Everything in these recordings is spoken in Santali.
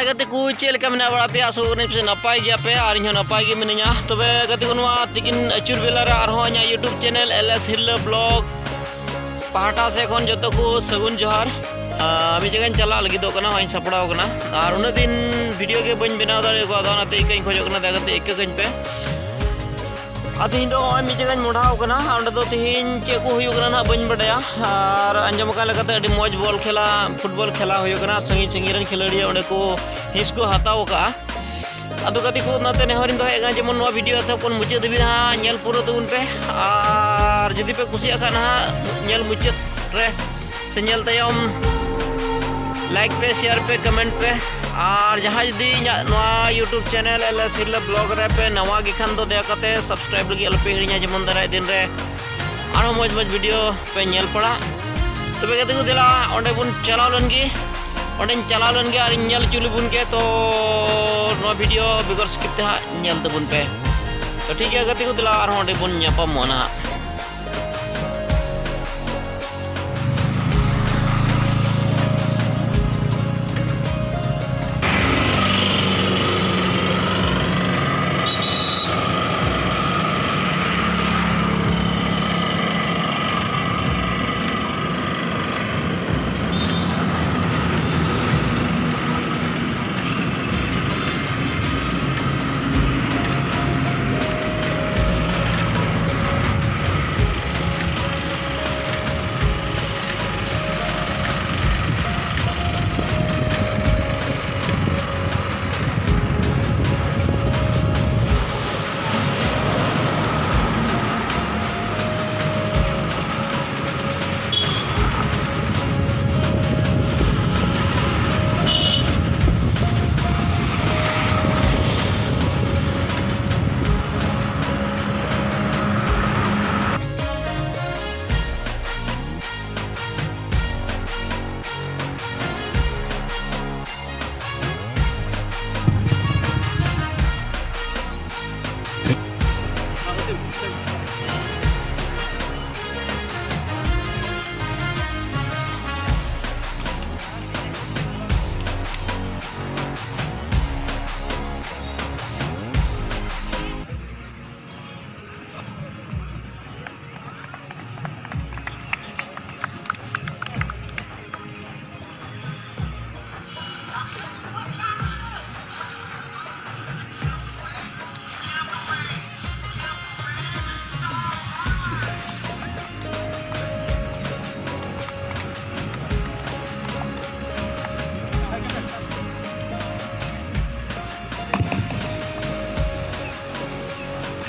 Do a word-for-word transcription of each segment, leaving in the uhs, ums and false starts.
ᱜᱟᱛᱮ ᱠᱚ, ᱪᱮᱫ ᱞᱮᱠᱟ ᱢᱮᱱᱟᱜ ᱵᱟᱲᱟ ᱯᱮᱭᱟ? ᱟᱥᱚᱜ ᱠᱟᱹᱱᱟᱹᱧ ᱯᱟᱥᱮᱡ ᱱᱟᱯᱟᱭ ᱜᱮᱭᱟ ᱯᱮ, ᱟᱨ ᱤᱧ ᱦᱚᱸ ᱱᱟᱯᱟᱭ ᱜᱮ ᱢᱤᱱᱟᱹᱧᱟ᱾ ᱛᱚᱵᱮ ᱜᱟᱛᱮ ᱠᱚ, ᱱᱚᱣᱟ ᱛᱤᱠᱤᱱ ᱟᱹᱪᱩᱨ ᱵᱮᱞᱟ ᱨᱮ ᱟᱨᱦᱚᱸ ᱤᱧᱟᱹᱜ YouTube channel L S Hilla Vlog ᱯᱟᱦᱴᱟ ᱥᱮᱫ ᱠᱷᱚᱱ ᱡᱚᱛᱚ ᱠᱚ ᱥᱟᱹᱜᱩᱱ ᱡᱚᱦᱟᱨ᱾ ᱟᱨ ᱢᱤᱫ ᱡᱟᱭᱜᱟᱧ ᱪᱟᱞᱟᱜ ᱞᱟᱹᱜᱤᱫᱚᱜ ᱠᱟᱱᱟ, ᱦᱚᱸᱜᱼᱚᱭ ᱤᱧ ᱥᱟᱯᱲᱟᱣ ᱠᱟᱱᱟ᱾ ᱟᱨ ᱩᱱᱟᱹᱜ ᱫᱤᱱ video ᱜᱮ ᱵᱟᱹᱧ ᱵᱮᱱᱟᱣ ᱫᱟᱲᱮ ᱠᱟᱣᱫᱟ, ᱚᱱᱟᱛᱮ ᱤᱠᱟᱹᱧ ᱠᱷᱚᱡᱚᱜ ᱠᱟᱱᱟ, ᱫᱟᱭᱟ ᱠᱟᱛᱮ ᱤᱠᱟᱹ ᱠᱟᱹᱧ ᱯᱮ᱾ ᱟᱨ ᱛᱮᱦᱮᱧ ᱫᱚ ᱱᱚᱜᱼᱚᱭ ᱢᱤᱫ ᱡᱟᱭᱜᱟᱧ ᱢᱚᱰᱷᱟᱣ ᱠᱟᱱᱟ᱾ ᱚᱸᱰᱮ ᱫᱚ ᱛᱮᱦᱮᱧ ᱪᱮᱫ ᱠᱚ ᱦᱩᱭᱩᱜ ᱠᱟᱱᱟ ᱱᱟᱦᱟᱜ ᱵᱟᱹᱧ ᱵᱟᱰᱟᱭᱟ᱾ ᱟᱨ ᱟᱸᱡᱚᱢ ᱟᱠᱟᱫ ᱞᱮᱠᱟᱛᱮ ᱟᱹᱰᱤ ᱢᱚᱡᱽ ᱵᱚᱞ ᱠᱷᱮᱞᱟ, ᱯᱷᱩᱴᱵᱚᱞ ᱠᱷᱮᱞᱟ ᱦᱩᱭᱩᱜ ᱠᱟᱱᱟ᱾ ᱥᱟᱺᱜᱤᱧ ᱥᱟᱺᱜᱤᱧ ᱨᱮᱱ ᱠᱷᱮᱞᱳᱰᱤᱭᱟᱹ ᱚᱸᱰᱮ ᱠᱚ ᱦᱤᱸᱥ ᱠᱚ ᱦᱟᱛᱟᱣ ᱟᱠᱟᱫᱼᱟ᱾ ᱟᱫᱚ ᱜᱟᱛᱮ ᱠᱚ, ᱚᱱᱟᱛᱮ ᱱᱮᱦᱚᱨᱤᱧ ᱫᱚᱦᱚᱭᱮᱫ ᱠᱟᱱᱟ, ᱡᱮᱢᱚᱱ ᱱᱚᱣᱟ video ᱮᱛᱚᱦᱚᱵ ᱠᱷᱚᱱ ᱢᱩᱪᱟᱹᱫ ᱫᱷᱟᱹᱵᱤᱡ ᱱᱟᱦᱟᱜ ᱧᱮᱞ ᱯᱩᱨᱟᱹᱣ ᱛᱟᱵᱚᱱ ᱯᱮ᱾ ᱟᱨ ᱡᱩᱫᱤ ᱯᱮ ᱠᱩᱥᱤᱭᱟᱜ ᱠᱷᱟᱱ ᱱᱟᱦᱟᱜ ᱧᱮᱞ ᱢᱩᱪᱟᱹᱫ ᱨᱮ ᱥᱮ ᱧᱮᱞ ᱛᱟᱭᱚᱢ like ᱯᱮ, share ᱯᱮ, comment ᱯᱮ᱾ ᱟᱨ ᱡᱟᱦᱟᱸᱭ ᱡᱩᱫᱤ ᱤᱧᱟᱹᱜ ᱱᱚᱣᱟ YouTube channel L S Hilla Vlog ᱨᱮ ᱯᱮ ᱱᱟᱣᱟ ᱜᱮ ᱠᱷᱟᱱ ᱫᱚ, ᱫᱟᱭᱟ ᱠᱟᱛᱮ subscribe ᱞᱟᱹᱜᱤᱫ ᱟᱞᱚ ᱯᱮ ᱦᱤᱲᱤᱧᱟ, ᱡᱮᱢᱚᱱ ᱫᱟᱨᱟᱭ ᱫᱤᱱ ᱨᱮ ᱟᱨᱦᱚᱸ ᱢᱚᱡᱽ ᱢᱚᱡᱽ video ᱯᱮ ᱧᱮᱞ ᱯᱟᱲᱟᱜ᱾ ᱛᱚᱵᱮ ᱜᱟᱛᱮ ᱠᱚ, ᱫᱮᱞᱟ ᱚᱸᱰᱮ ᱵᱚᱱ ᱪᱟᱞᱟᱣ ᱞᱮᱱ ᱜᱮ, ᱚᱸᱰᱮᱧ ᱪᱟᱞᱟᱣ ᱞᱮᱱ ᱜᱮ ᱟᱨᱤᱧ ᱧᱮᱞ ᱦᱚᱪᱚ ᱞᱮᱵᱚᱱ ᱜᱮ᱾ ᱛᱚ ᱱᱚᱣᱟ video ᱵᱮᱜᱚᱨ skip ᱛᱮ ᱦᱟᱸᱜ ᱧᱮᱞ ᱛᱟᱵᱚᱱ ᱯᱮ᱾ ᱛᱚ ᱴᱷᱤᱠ ᱜᱮᱭᱟ ᱜᱟᱛᱮ ᱠᱚ, ᱫᱮᱞᱟ ᱟᱨᱦᱚᱸ ᱚᱸᱰᱮ ᱵᱚᱱ ᱧᱟᱯᱟᱢᱚᱜᱼᱟ ᱱᱟᱦᱟᱜ᱾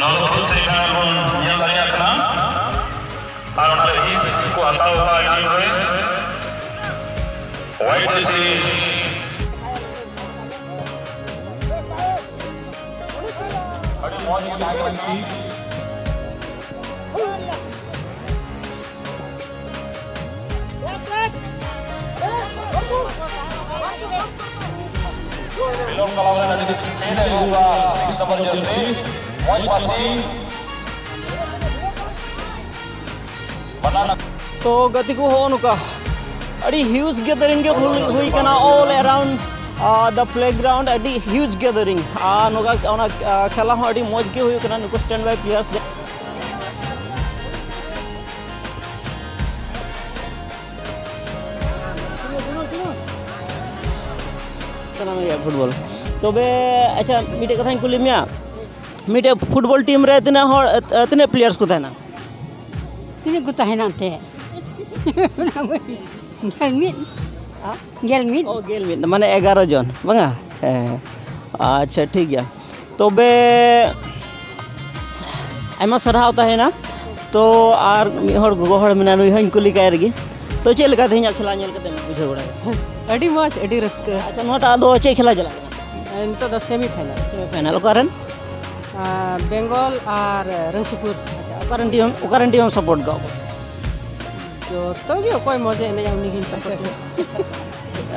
ᱱᱚᱣᱟ ᱫᱚ ᱯᱷᱩᱴᱵᱚᱞ ᱥᱮᱢᱤᱯᱷᱟᱭᱱᱟᱞ ᱵᱚᱱ ᱧᱮᱞ ᱫᱟᱲᱮᱭᱟᱜ ᱠᱟᱱᱟ᱾ ᱟᱨ ᱚᱸᱰᱮ ᱦᱤᱸᱥ ᱠᱚ ᱦᱟᱛᱟᱣ ᱠᱟᱜᱼᱟ ᱴᱤᱢ ᱨᱮ᱾ ᱦᱳᱣᱟᱭᱤᱴ ᱡᱟᱨᱥᱤ᱾ ᱟᱹᱰᱤ ᱢᱚᱡᱽ ᱜᱮ ᱛᱟᱦᱮᱸ ᱠᱟᱱᱟ ᱠᱤ᱾ ᱵᱤᱞᱚᱢ ᱠᱟᱞᱚᱢ ᱨᱮ ᱟᱹᱰᱤ ᱥᱮᱱ ᱮ ᱟᱹᱜᱩᱣᱟ, ᱥᱤᱫ ᱰᱚᱵᱚᱞ ᱡᱟᱹᱨᱥᱤ, ᱢᱚᱡᱽ ᱯᱟᱹᱥᱤ᱾ ᱵᱟᱱᱟᱨ᱾ ᱛᱚ ᱜᱟᱛᱮ ᱠᱚ, ᱦᱚᱸᱜᱼᱚ ᱱᱚᱝᱠᱟ ᱟᱹᱰᱤ huge gathering ᱜᱮ ᱦᱩᱭ, ᱦᱩᱭ ᱠᱟᱱᱟ all around the playground, ᱟᱹᱰᱤ huge gathering᱾ ᱟᱨ ᱱᱚᱝᱠᱟ ᱚᱱᱟ ᱠᱷᱮᱞᱟ ᱦᱚᱸ ᱟᱹᱰᱤ ᱢᱚᱡᱽ ᱜᱮ ᱦᱩᱭᱩᱜ ᱠᱟᱱᱟ ᱱᱩᱠᱩ standby players ᱫᱚ᱾ ᱥᱟᱱᱟᱢ ᱜᱮ ᱯᱷᱩᱴᱵᱚᱞ᱾ ᱛᱚᱵᱮ ᱟᱪᱪᱷᱟ, ᱢᱤᱫᱴᱮᱡ ᱠᱟᱛᱷᱟᱧ ᱠᱩᱞᱤ ᱢᱮᱭᱟ, ᱢᱤᱫᱴᱮᱡ ᱯᱷᱩᱴᱵᱚᱞ ᱴᱤᱢ ᱨᱮ ᱛᱤᱱᱟᱹᱜ ᱦᱚᱲ, ᱛᱤᱱᱟᱹᱜ players ᱠᱚ ᱛᱟᱦᱮᱱᱟ? ᱛᱤᱱᱟᱹᱜ ᱠᱚ ᱛᱟᱦᱮᱱᱟ ᱮᱱᱛᱮ? ᱜᱮᱞ ᱢᱤᱫ᱾ ᱦᱮᱸ? ᱜᱮᱞ ᱢᱤᱫ᱾ ᱳ, ᱜᱮᱞ ᱢᱤᱫ, ᱢᱟᱱᱮ ᱮᱜᱟᱨᱚ ᱡᱚᱱ, ᱵᱟᱝᱟ? ᱦᱮᱸ, ᱟᱪᱪᱷᱟ, ᱴᱷᱤᱠ ᱜᱮᱭᱟ᱾ ᱛᱚᱵᱮ ᱟᱭᱢᱟ ᱥᱟᱨᱦᱟᱣ ᱛᱟᱦᱮᱱᱟ᱾ ᱛᱚ ᱟᱨ ᱢᱤᱫ ᱦᱚᱲ ᱜᱚᱜᱚ ᱦᱚᱲ ᱢᱮᱱᱟᱭᱟ, ᱱᱩᱭ ᱦᱚᱸᱧ ᱠᱩᱞᱤ ᱠᱟᱭ ᱨᱮᱜᱮ᱾ ᱛᱚ ᱪᱮᱫ ᱞᱮᱠᱟ ᱛᱮᱦᱮᱧᱟᱜ ᱠᱷᱮᱞᱟ ᱧᱮᱞ ᱠᱟᱛᱮᱢ ᱵᱩᱡᱷᱟᱹᱣ ᱵᱟᱲᱟ ᱠᱮᱫᱟ? ᱟᱹᱰᱤ ᱢᱚᱡᱽ, ᱟᱹᱰᱤ ᱨᱟᱹᱥᱠᱟᱹ᱾ ᱟᱪᱪᱷᱟ, ᱱᱚᱣᱟᱴᱟᱜ ᱫᱚ ᱪᱮᱫ ᱠᱷᱮᱞᱟ ᱪᱟᱞᱟᱜ ᱠᱟᱱᱟ? ᱱᱤᱛᱚᱜ ᱫᱚ semi final᱾ Semi final᱾ ᱚᱠᱟᱨᱮᱱ? ᱟᱨ ᱵᱮᱝᱜᱚᱞ ᱟᱨ ᱨᱟᱹᱥᱤᱯᱩᱨ᱾ ᱟᱪᱪᱷᱟ, ᱚᱠᱟᱨᱮᱱ ᱴᱤᱢ, ᱚᱠᱟᱨᱮᱱ ᱴᱤᱢ ᱮᱢ support ᱠᱟᱜ ᱠᱚᱣᱟ? ᱡᱚᱛᱚ ᱜᱮ, ᱚᱠᱚᱭ ᱢᱚᱡᱮ ᱮᱱᱮᱡᱟ ᱩᱱᱤ ᱜᱤᱧ support ᱮᱭᱟ᱾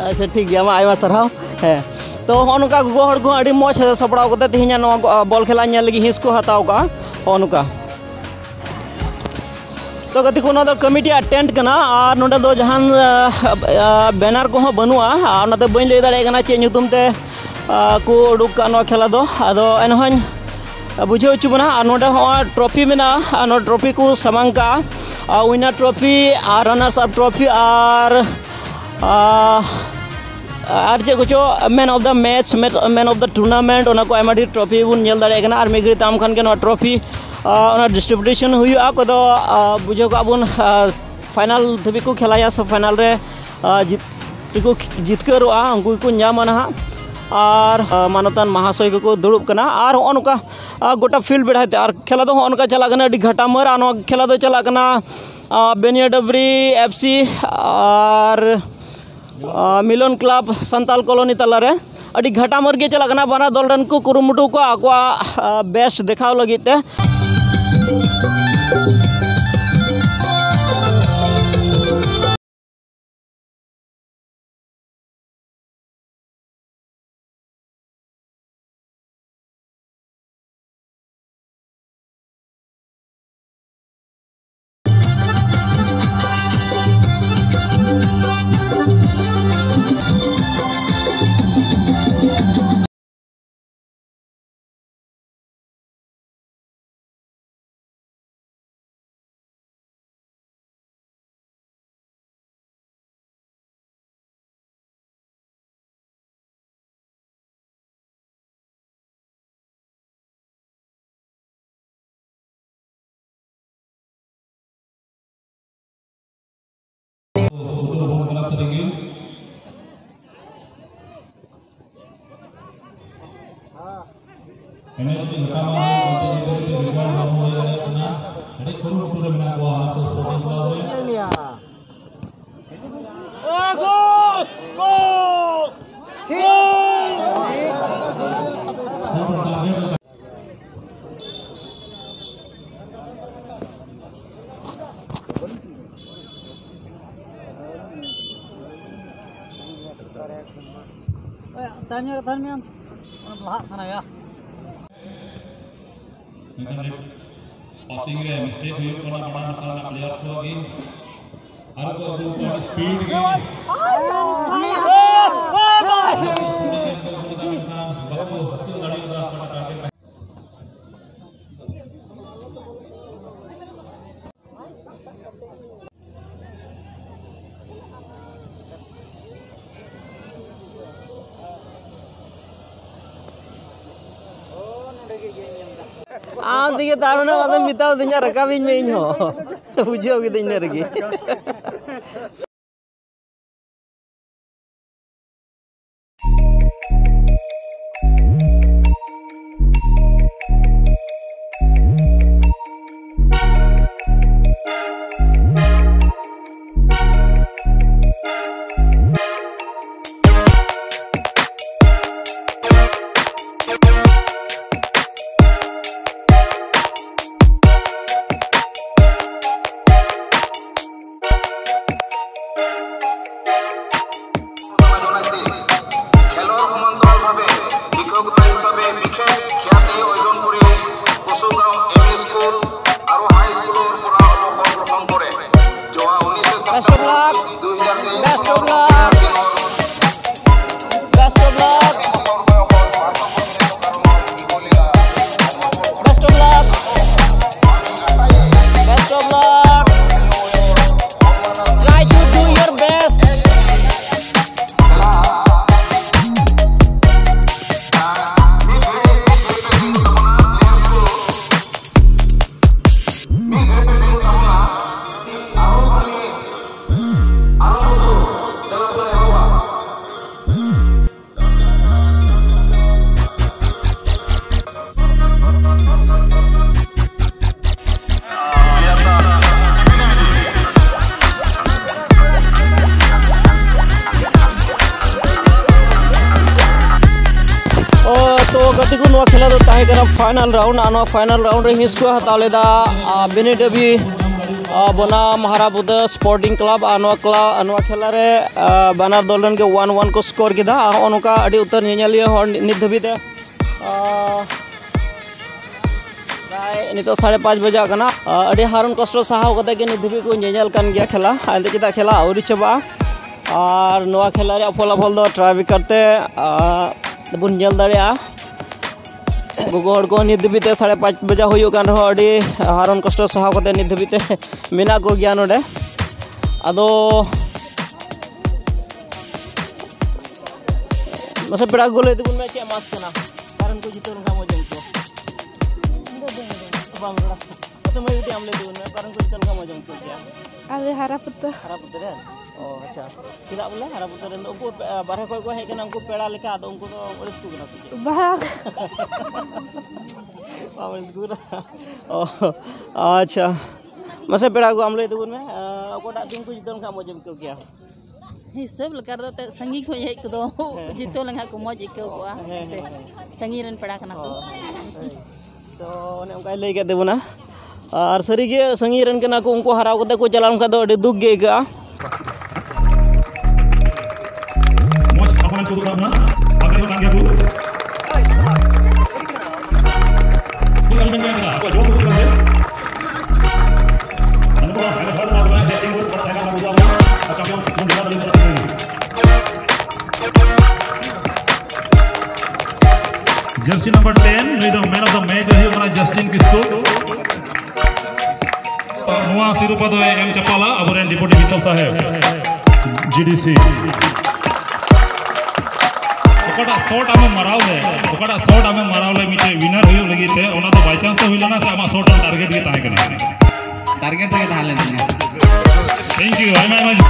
ᱟᱪᱪᱷᱟ, ᱴᱷᱤᱠ ᱜᱮᱭᱟ, ᱢᱟ ᱟᱭᱢᱟ ᱥᱟᱨᱦᱟᱣ᱾ ᱦᱮᱸ, ᱛᱚ ᱦᱚᱸᱜᱼᱚ ᱱᱚᱝᱠᱟ ᱜᱚᱜᱚ ᱦᱚᱲ ᱠᱚᱦᱚᱸ ᱟᱹᱰᱤ ᱢᱚᱡᱽ ᱥᱟᱡᱟᱣ ᱥᱟᱯᱲᱟᱣ ᱠᱟᱛᱮ ᱛᱮᱦᱮᱧᱟᱜ ᱱᱚᱣᱟ ᱜᱚ-, ᱵᱚᱞ ᱠᱷᱮᱞᱟ ᱧᱮᱞ ᱞᱟᱹᱜᱤᱫ ᱦᱤᱸᱥ ᱠᱚ ᱦᱟᱛᱟᱣ ᱠᱟᱜᱼᱟ᱾ ᱦᱚᱸᱜᱼᱚ ᱱᱚᱝᱠᱟ᱾ ᱛᱚ ᱜᱟᱛᱮ ᱠᱚ, ᱱᱚᱣᱟ ᱫᱚ committee ᱟᱜ tent ᱠᱟᱱᱟ ᱟᱨ ᱱᱚᱸᱰᱮ ᱫᱚ ᱡᱟᱦᱟᱱ, ᱟ, ᱟ, banner ᱠᱚᱦᱚᱸ ᱵᱟᱹᱱᱩᱜᱼᱟ, ᱟᱨ ᱚᱱᱟᱛᱮ ᱵᱟᱹᱧ ᱞᱟᱹᱭ ᱫᱟᱲᱮᱭᱟᱜ ᱠᱟᱱᱟ ᱪᱮᱫ ᱧᱩᱛᱩᱢ ᱛᱮ, ᱟ, ᱠᱚ ᱩᱰᱩᱠ ᱠᱟᱜ ᱱᱚᱣᱟ ᱠᱷᱮᱞᱟ ᱫᱚ᱾ ᱟᱫᱚ ᱮᱱᱦᱚᱸᱧ ᱵᱩᱡᱷᱟᱹᱣ ᱦᱚᱪᱚ ᱵᱚᱱᱟ᱾ ᱟᱨ ᱱᱚᱸᱰᱮ ᱦᱚᱸ trophy ᱢᱮᱱᱟᱜᱼᱟ, ᱟᱨ ᱱᱚᱣᱟ trophy ᱠᱚ ᱥᱟᱢᱟᱝ ᱠᱟᱜᱼᱟ, ᱟᱨ winner trophy ᱟᱨ runners up trophy ᱟᱨ, ᱟ, ᱟᱨ ᱪᱮᱫ ᱠᱚᱪᱚ, man of the match, man, man of the tournament, ᱚᱱᱟ ᱠᱚ ᱟᱭᱢᱟ ᱰᱷᱮᱨ trophy ᱵᱚᱱ ᱧᱮᱞ ᱫᱟᱲᱮᱭᱟᱜ ᱠᱟᱱᱟ᱾ ᱟᱨ ᱢᱤᱫ ᱜᱷᱟᱹᱲᱤᱡ ᱛᱟᱭᱚᱢ ᱠᱷᱟᱱ ᱜᱮ ᱱᱚᱣᱟ trophy, ᱟ, ᱚᱱᱟ distribution ᱦᱩᱭᱩᱜᱼᱟ᱾ ᱚᱠᱚᱭ ᱫᱚ, ᱟ, ᱵᱩᱡᱷᱟᱹᱣ ᱠᱟᱜ ᱵᱚᱱ, ᱟ, final ᱫᱷᱟᱹᱵᱤᱡ ᱠᱚ ᱠᱷᱮᱞᱟᱭᱟ, ᱥᱮ final ᱨᱮ, ᱟ, ᱡᱤᱛ-, ᱨᱮᱠᱚ ᱡᱤᱛᱠᱟᱹᱨᱚᱜᱼᱟ, ᱩᱱᱠᱩ ᱜᱮᱠᱚ ᱧᱟᱢᱟ ᱱᱟᱦᱟᱜ᱾ ᱟᱨ, ᱟ, ᱢᱟᱱᱚᱛᱟᱱ ᱢᱟᱦᱟᱥᱚᱭ ᱠᱚᱠᱚ ᱫᱩᱲᱩᱵ ᱠᱟᱱᱟ᱾ ᱟᱨ ᱦᱚᱸᱜᱼᱚ ᱱᱚᱝᱠᱟ, ᱟ, ᱜᱚᱴᱟ ᱯᱷᱤᱞᱰ ᱵᱮᱲᱦᱟᱭ ᱛᱮ, ᱟᱨ ᱠᱷᱮᱞᱟ ᱫᱚ ᱦᱚᱸᱜᱼᱚ ᱱᱚᱝᱠᱟ ᱪᱟᱞᱟᱜ ᱠᱟᱱᱟ, ᱟᱹᱰᱤ ᱜᱷᱟᱴᱟᱢᱟᱹᱨ᱾ ᱟᱨ ᱱᱚᱣᱟ ᱠᱷᱮᱞᱟ ᱫᱚ ᱪᱟᱞᱟᱜ ᱠᱟᱱᱟ, ᱟ, ᱵᱮᱱᱤᱭᱟᱰᱟᱵᱽᱨᱤ ᱮᱯᱷ ᱥᱤ ᱟᱨ, ᱟ, ᱢᱤᱞᱚᱱ ᱠᱞᱟᱵᱽ ᱥᱟᱱᱛᱟᱞ ᱠᱚᱞᱚᱱᱤ ᱛᱟᱞᱟᱨᱮ᱾ ᱟᱹᱰᱤ ᱜᱷᱟᱴᱟᱢᱟᱹᱨ ᱜᱮ ᱪᱟᱞᱟᱜ ᱠᱟᱱᱟ᱾ ᱵᱟᱱᱟᱨ ᱫᱚᱞ ᱨᱮᱱ ᱠᱚ ᱠᱩᱨᱩᱢᱩᱴᱩ ᱠᱚᱣᱟ ᱟᱠᱚᱣᱟᱜ, ᱟ, ᱵᱮᱥ ᱫᱮᱠᱷᱟᱣ ᱞᱟᱹᱜᱤᱫ ᱛᱮ᱾ ᱩᱛᱟᱹᱨ ᱵᱚᱱ ᱠᱟᱱᱟ ᱥᱟᱹᱨᱤᱜᱮ᱾ ᱮᱱᱮᱡ ᱨᱮ ᱡᱚᱴᱟᱣ ᱢᱟ ᱦᱩᱭᱩᱜ ᱠᱟᱱ ᱛᱟᱵᱚᱱᱟ, ᱡᱩᱫᱤ ᱡᱚᱴᱟᱣ ᱵᱟᱵᱚᱱ ᱦᱩᱭ ᱫᱟᱲᱮᱭᱟᱜ ᱠᱟᱱᱟ, ᱟᱹᱰᱤ ᱠᱩᱨᱩᱢᱩᱴᱩ ᱨᱮ ᱢᱮᱱᱟᱜ ᱠᱚᱣᱟ ᱚᱱᱟ ᱠᱚ ᱥᱯᱳᱨᱴᱤᱝ ᱠᱞᱟᱵᱽ ᱨᱮ᱾ ᱛᱟᱭᱚᱢ ᱧᱚᱜ ᱨᱮ ᱛᱟᱦᱮᱱ ᱢᱮ ᱟᱢ᱾ ᱚᱱᱟ ᱞᱟᱦᱟᱜ ᱠᱟᱱᱟ ᱭᱟ᱾ ᱢᱮᱱᱠᱷᱟᱱ ᱯᱟᱥᱤᱝ ᱨᱮ ᱢᱤᱥᱴᱮᱠ ᱦᱩᱭᱩᱜ ᱠᱟᱱᱟ ᱵᱟᱱᱟᱨ ᱱᱟᱠᱷᱟ ᱨᱮᱱᱟᱜ ᱯᱞᱮᱭᱟᱨᱥ ᱠᱚᱣᱟᱜ ᱜᱮ᱾ ᱟᱨ ᱠᱚ ᱟᱹᱜᱩ ᱠᱚᱣᱟ ᱟᱹᱰᱤ ᱥᱯᱤᱰ ᱜᱮ᱾ ᱟᱹᱰᱤ ᱥᱯᱤᱰ ᱜᱮ ᱠᱚ ᱟᱹᱜᱩ ᱞᱮᱫᱟ, ᱢᱮᱱᱠᱷᱟᱱ ᱵᱟᱠᱚ ᱦᱟᱹᱥᱤᱞ ᱫᱟᱲᱮᱭᱟᱫᱟ ᱚᱠᱟᱴᱟᱜ ᱴᱟᱨᱜᱮᱴ ᱛᱟᱦᱮᱸ ᱟᱢ ᱛᱮᱜᱮ ᱛᱟᱨ ᱢᱟᱱᱮ ᱚᱱᱟ ᱫᱚᱢ ᱢᱮᱛᱟᱣ ᱫᱤᱧᱟ, ᱨᱟᱠᱟᱵᱤᱧ ᱢᱮ ᱤᱧ ᱦᱚᱸ᱾ ᱵᱩᱡᱷᱟᱹᱣ ᱠᱤᱫᱟᱹᱧ ᱤᱱᱟᱹ ᱨᱮᱜᱮ᱾ ᱛᱚ ᱜᱟᱛᱮ ᱠᱚ, ᱱᱚᱣᱟ ᱠᱷᱮᱞᱟ ᱫᱚ ᱛᱟᱦᱮᱸ ᱠᱟᱱᱟ ᱯᱷᱟᱭᱱᱟᱞ ᱨᱟᱣᱩᱱᱰ᱾ ᱟᱨ ᱱᱚᱣᱟ ᱯᱷᱟᱭᱱᱟᱞ ᱨᱟᱣᱩᱱᱰ ᱨᱮ ᱦᱤᱸᱥ ᱠᱚ ᱦᱟᱛᱟᱣ ᱞᱮᱫᱟ, ᱟ, ᱵᱤᱱᱤᱰᱟᱹᱵᱤ, ᱟ, ᱵᱚᱱᱟᱢ ᱦᱟᱨᱟᱯᱩᱛᱟᱹ ᱥᱯᱳᱨᱴᱤᱝ ᱠᱞᱟᱵᱽ᱾ ᱟᱨ ᱱᱚᱣᱟ ᱠᱞᱟ-, ᱱᱚᱣᱟ ᱠᱷᱮᱞᱟ ᱨᱮ, ᱟ, ᱵᱟᱱᱟᱨ ᱫᱚᱞ ᱨᱮᱱ ᱜᱮ ᱚᱣᱟᱱ ᱚᱣᱟᱱ ᱠᱚ ᱥᱠᱳᱨ ᱠᱮᱫᱟ᱾ ᱟᱨ ᱱᱚᱜᱼᱚ ᱱᱚᱝᱠᱟ ᱟᱹᱰᱤ ᱩᱛᱟᱹᱨ ᱧᱮᱧᱮᱞᱤᱭᱟᱹ ᱦᱚᱲ ᱱᱤᱛ ᱫᱷᱟᱹᱵᱤᱡ ᱛᱮ, ᱟ, ᱯᱨᱟᱭ ᱱᱤᱛᱚᱜ ᱥᱟᱲᱮ ᱯᱟᱸᱪ ᱵᱟᱡᱟᱜ ᱠᱟᱱᱟ᱾ ᱟ, ᱟᱹᱰᱤ ᱦᱟᱨᱚᱱ ᱠᱚᱥᱴᱚ ᱥᱟᱦᱟᱣ ᱠᱟᱛᱮ ᱜᱮ ᱱᱤᱛ ᱫᱷᱟᱹᱵᱤᱡ ᱠᱚ ᱧᱮᱧᱮᱞ ᱠᱟᱱ ᱜᱮᱭᱟ ᱠᱷᱮᱞᱟ᱾ ᱮᱱᱛᱮ ᱪᱮᱫᱟᱜ ᱠᱷᱮᱞᱟ ᱟᱹᱣᱨᱤ ᱪᱟᱵᱟᱜᱼᱟ᱾ ᱟᱨ ᱱᱚᱣᱟ ᱠᱷᱮᱞᱟ ᱨᱮᱭᱟᱜ ᱯᱷᱚᱞᱟᱯᱷᱚᱞ ᱫᱚ ᱴᱨᱟᱭ ᱵᱮᱠᱟᱨ ᱛᱮ, ᱟ, ᱵᱚᱱ ᱧᱮᱞ ᱫᱟᱲᱮᱭᱟᱜᱼᱟ᱾ ᱜᱚᱜᱚ ᱦᱚᱲ ᱠᱚ ᱱᱤᱛ ᱫᱷᱟᱹᱵᱤᱡ ᱛᱮ ᱥᱟᱲᱮ ᱯᱟᱸᱪ ᱵᱟᱡᱟ ᱦᱩᱭᱩᱜ ᱠᱟᱱ ᱨᱮᱦᱚᱸ ᱟᱹᱰᱤ ᱦᱟᱨᱚᱱ ᱠᱚᱥᱴᱚ ᱥᱟᱦᱟᱣ ᱠᱟᱛᱮ ᱱᱤᱛ ᱫᱷᱟᱹᱵᱤᱡ ᱛᱮ ᱢᱮᱱᱟᱜ ᱠᱚᱜᱮᱭᱟ ᱱᱚᱰᱮ᱾ ᱟᱫᱚ ᱢᱟᱥᱮ ᱯᱮᱲᱟ ᱠᱚ ᱞᱟᱹᱭ ᱛᱟᱵᱚᱱ ᱢᱮ, ᱪᱮᱫ ᱢᱟᱥ ᱠᱟᱱᱟ? ᱠᱟᱨᱚᱱ ᱠᱚ ᱡᱤᱛᱟᱹᱣ ᱞᱮᱱᱠᱷᱟᱱ ᱢᱚᱡᱽ ᱟᱹᱭᱠᱟᱹᱣ᱾ ᱵᱟᱝ ᱨᱚᱲᱟ᱾ ᱢᱟᱥᱮ ᱢᱟᱹᱭ ᱵᱤᱴᱤ ᱟᱢ ᱞᱟᱹᱭ ᱛᱟᱵᱚᱱ ᱢᱮ, ᱠᱟᱨᱚᱱ ᱠᱚ ᱡᱤᱛᱟᱹᱣ ᱞᱮᱱᱠᱷᱟᱱ ᱢᱚᱡᱽ ᱟᱹᱭᱠᱟᱹᱣ ᱠᱮᱭᱟ? ᱟᱞᱮ ᱦᱟᱨᱟ ᱯᱩᱛᱟᱹ᱾ ᱦᱟᱨᱟ ᱯᱩᱛᱟᱹ ᱨᱮ? ᱚ, ᱟᱪᱪᱷᱟ᱾ ᱪᱮᱫᱟᱜ ᱵᱚᱞᱮ ᱦᱟᱨᱟ ᱯᱩᱛᱟᱹ ᱨᱮᱱ ᱫᱚ ᱩᱱᱠᱩ ᱯᱮ-, ᱵᱟᱨᱦᱮ ᱠᱷᱚᱡ ᱠᱚ ᱦᱮᱡ ᱠᱟᱱᱟ, ᱩᱱᱠᱩ ᱯᱮᱲᱟ ᱞᱮᱠᱟ, ᱟᱫᱚ ᱩᱱᱠᱩ ᱫᱚ ᱨᱟᱹᱥᱠᱟᱹ ᱠᱟᱱᱟ ᱥᱮ ᱪᱮᱫ? ᱵᱟᱝ᱾ ᱵᱟᱢ ᱨᱟᱹᱥᱠᱟᱹ ᱠᱟᱱᱟ? ᱚ, ᱟᱪᱪᱷᱟ᱾ ᱢᱟᱥᱮ ᱯᱮᱲᱟ ᱠᱚ ᱟᱢ ᱞᱟᱹᱭ ᱛᱟᱵᱚᱱ ᱢᱮ, ᱟᱸ, ᱚᱠᱟᱴᱟᱜ ᱴᱤᱢ ᱠᱚ ᱡᱤᱛᱟᱹᱣ ᱞᱮᱱᱠᱷᱟᱱ ᱢᱚᱡᱽ ᱮᱢ ᱟᱹᱭᱠᱟᱹᱣ ᱠᱮᱭᱟ? ᱦᱤᱥᱟᱹᱵ ᱞᱮᱠᱟ ᱨᱮᱫᱚ ᱮᱱᱛᱮᱫ ᱥᱟᱺᱜᱤᱧ ᱠᱷᱚᱱ ᱦᱮᱡ ᱠᱚᱫᱚ ᱦᱮᱸ᱾ ᱡᱤᱛᱟᱹᱣ ᱞᱮᱱᱠᱷᱟᱱ ᱠᱚ ᱢᱚᱡᱽ ᱟᱹᱭᱠᱟᱹᱣ ᱠᱚᱜᱼᱟ᱾ ᱦᱮᱸ, ᱦᱮᱸ, ᱦᱮᱸ᱾ ᱥᱟᱺᱜᱤᱧ ᱨᱮᱱ ᱯᱮᱲᱟ ᱠᱟᱱᱟ ᱠᱚ᱾ ᱦᱳᱭ, ᱦᱳᱭ᱾ ᱛᱚ ᱚᱱᱮ ᱚᱱᱠᱟᱭ ᱞᱟᱹᱭ ᱠᱮᱫ ᱛᱟᱵᱚᱱᱟ᱾ ᱟᱨ ᱥᱟᱹᱨᱤᱜᱮ ᱥᱟᱺᱜᱤᱧ ᱨᱮᱱ ᱠᱟᱱᱟ ᱠᱚ, ᱩᱱᱠᱩ ᱦᱟᱨᱟᱣ ᱠᱟᱛᱮ ᱠᱚ ᱪᱟᱞᱟᱣ ᱞᱮᱱᱠᱷᱟᱱ ᱫᱚ ᱟᱹᱰᱤ ᱫᱩᱠ ᱜᱮ ᱟᱹᱭᱠᱟᱹᱜᱼᱟ᱾ ᱢᱚᱡᱽ ᱟᱵᱚᱨᱮᱱ ᱠᱚ ᱫᱩᱲᱩᱵ ᱠᱟᱱᱟ, ᱟᱯᱮ ᱦᱚᱸ ᱠᱟᱱ ᱜᱮᱭᱟ ᱠᱚ᱾ ᱠᱩᱞ ᱠᱟᱹᱢᱤ ᱠᱟᱱ ᱜᱮᱭᱟ, ᱟᱠᱚᱣᱟᱜ ᱡᱚᱥ ᱩᱫᱩᱜ ᱠᱟᱱ ᱜᱮᱭᱟ᱾ ᱱᱩᱠᱩ ᱦᱚᱸ ᱦᱟᱭᱫᱨᱟᱵᱟᱫ ᱨᱮᱱᱟᱜ ᱡᱟᱹᱛᱤ ᱠᱚ ᱛᱟᱦᱮᱸ ᱠᱟᱱᱟ, ᱩᱱᱠᱩ ᱟᱵᱚ ᱟᱨ ᱪᱟᱢᱯᱤᱭᱚᱱ ᱵᱚᱱ ᱡᱚᱲᱟᱣ ᱫᱟᱲᱮᱭᱟᱜ ᱠᱟᱱᱟ᱾ ᱡᱟᱹᱨᱥᱤ ᱱᱟᱢᱵᱟᱨ ᱴᱮᱱ, ᱱᱩᱭ ᱫᱚ man of the match ᱮ ᱦᱩᱭᱩᱜ ᱠᱟᱱᱟ, ᱡᱟᱥᱴᱤᱱ ᱠᱤᱥᱠᱩ᱾ ᱱᱚᱣᱟ ᱥᱤᱨᱯᱟᱹ ᱫᱚᱭ ᱮᱢ ᱪᱟᱯᱟᱞᱟ ᱟᱵᱚᱨᱮᱱ ᱰᱮᱯᱩᱴᱤ ᱵᱤᱥᱚᱯ ᱥᱟᱦᱮᱵᱽ, ᱡᱤᱰᱤᱥᱤ᱾ ᱚᱠᱟᱴᱟᱜ ᱥᱚᱴ ᱟᱢᱮᱢ ᱢᱟᱨᱟᱣ ᱞᱮᱫ, ᱚᱠᱟᱴᱟᱜ ᱥᱚᱴ ᱟᱢᱮᱢ ᱢᱟᱨᱟᱣ ᱞᱮᱫ ᱢᱤᱫᱴᱮᱡ ᱣᱤᱱᱟᱨ ᱦᱩᱭᱩᱜ ᱞᱟᱹᱜᱤᱫ ᱛᱮ, ᱚᱱᱟ ᱫᱚ ᱵᱟᱭ ᱪᱟᱱᱥ ᱛᱮ ᱦᱩᱭ ᱞᱮᱱᱟ ᱥᱮ ᱟᱢᱟᱜ ᱥᱚᱴ ᱟᱢ ᱴᱟᱨᱜᱮᱴ ᱜᱮ ᱛᱟᱦᱮᱸ ᱠᱟᱱᱟ? ᱴᱟᱨᱜᱮᱴ ᱨᱮᱜᱮ ᱛᱟᱦᱮᱸ ᱞᱮᱱ ᱛᱤᱧᱟ᱾ Thank you, ᱟᱭᱢᱟ ᱟᱭᱢᱟ,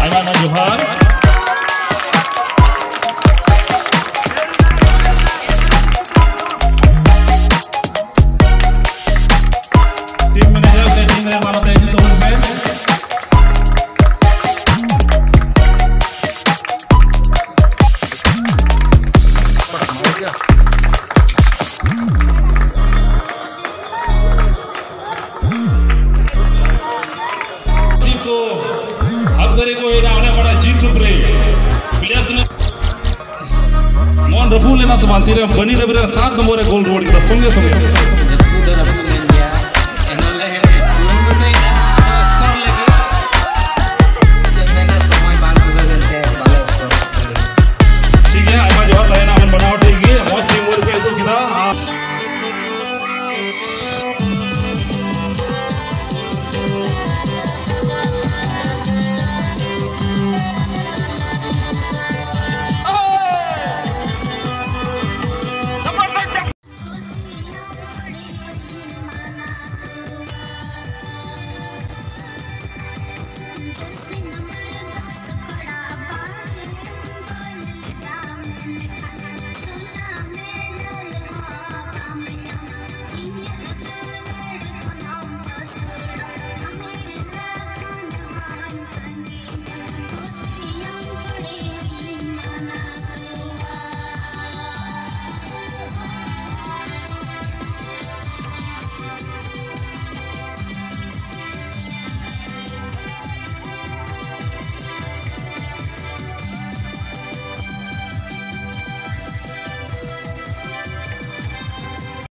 ᱟᱭᱢᱟ ᱟᱭᱢᱟ ᱡᱚᱦᱟᱨ᱾ ᱴᱤᱢ ᱢᱮᱱᱮᱡᱟᱨ ᱥᱮ ᱴᱤᱢ ᱨᱮ ᱢᱟᱱᱚᱛ ᱮ ᱦᱤᱡᱩᱜ ᱛᱟᱵᱚᱱ ᱯᱮ᱾ ᱥᱮ ᱵᱟᱝ? ᱛᱤᱨᱮ ᱵᱟᱹᱱᱤ ᱨᱟᱵᱤ ᱨᱮ ᱥᱟᱛ ᱱᱚᱢᱵᱚᱨ ᱨᱮ ᱜᱳᱞ ᱨᱩᱣᱟᱹᱲ ᱠᱮᱫᱟ ᱥᱚᱸᱜᱮ ᱥᱚᱸᱜᱮ᱾